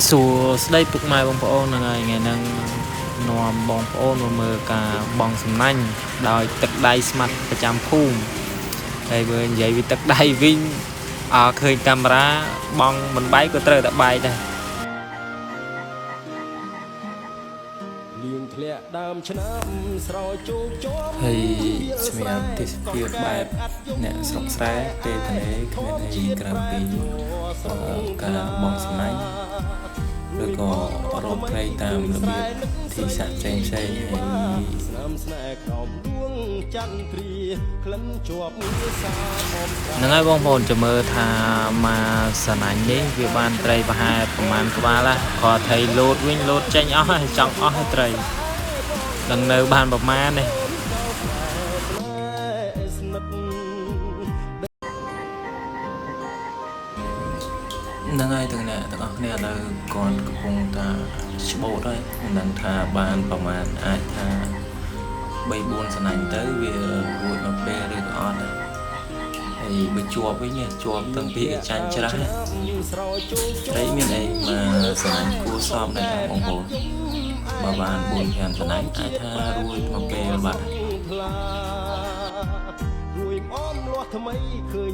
សួស្តីពុកម៉ែបងប្អូនហ្នឹងហើយថ្ងៃហ្នឹងនាំបងប្អូនមកមើលការបង់សំណាញ់ដោយទឹកដៃស្មាត់ប្រចាំភូមិហើយបើនិយាយពីទឹកដៃវិញអើឃើញកាមេរ៉ាបងមិនបែកក៏ត្រូវតែបែកដែរ លៀងធ្លាក់ដើមឆ្នាំស្រោចជោគជាំ ហើយសម្រាប់ទេសភាពបែបអ្នកស្រុកស្រែពេលទំនេរគ្មានអីក្រៅពីការបង់សំណាញ់ឬក៏រកត្រីតាមរបៀបធីសាស្ត្រផ្សេងផ្សេងៗហើយ ស្នាមស្នេហ៍ក្រោមដួងចន្ទ្រាក្លិនជាប់សាអមស្រា ហ្នឹងហើយបងប្អូនចាំមើលថាមកសណាញ់នេះវាបានត្រីប្រហែលប្រហែលក្បាលណាគ្រាន់ថៃលោតវិញលោតចេញអស់ហើយចង់អស់ហើយត្រីដឹងនៅបានប្រមាណនេះ ស្និទ្ធ ហ្នឹងហើយទាំងអ្នកទាំងអស់គ្នាឥឡូវគាត់កំពុងតាច្បូតហើយមិនដឹងថាបានប្រមាណអាចថា3 4សណាញ់ទៅវារួចមកពេលឬក៏អត់ដែរហើយបើជាប់វិញជាប់តាំងពីចាញ់ច្រាស់ ស្រោចជោគជាំ ត្រីមានអីមកសណាញ់គួសមដែរតាបងប្អូនបើបាន4 5សណាញ់អាចថារួចមកពេលបាត់ ថ្លារួយអមលាស់ថ្មីឃើញ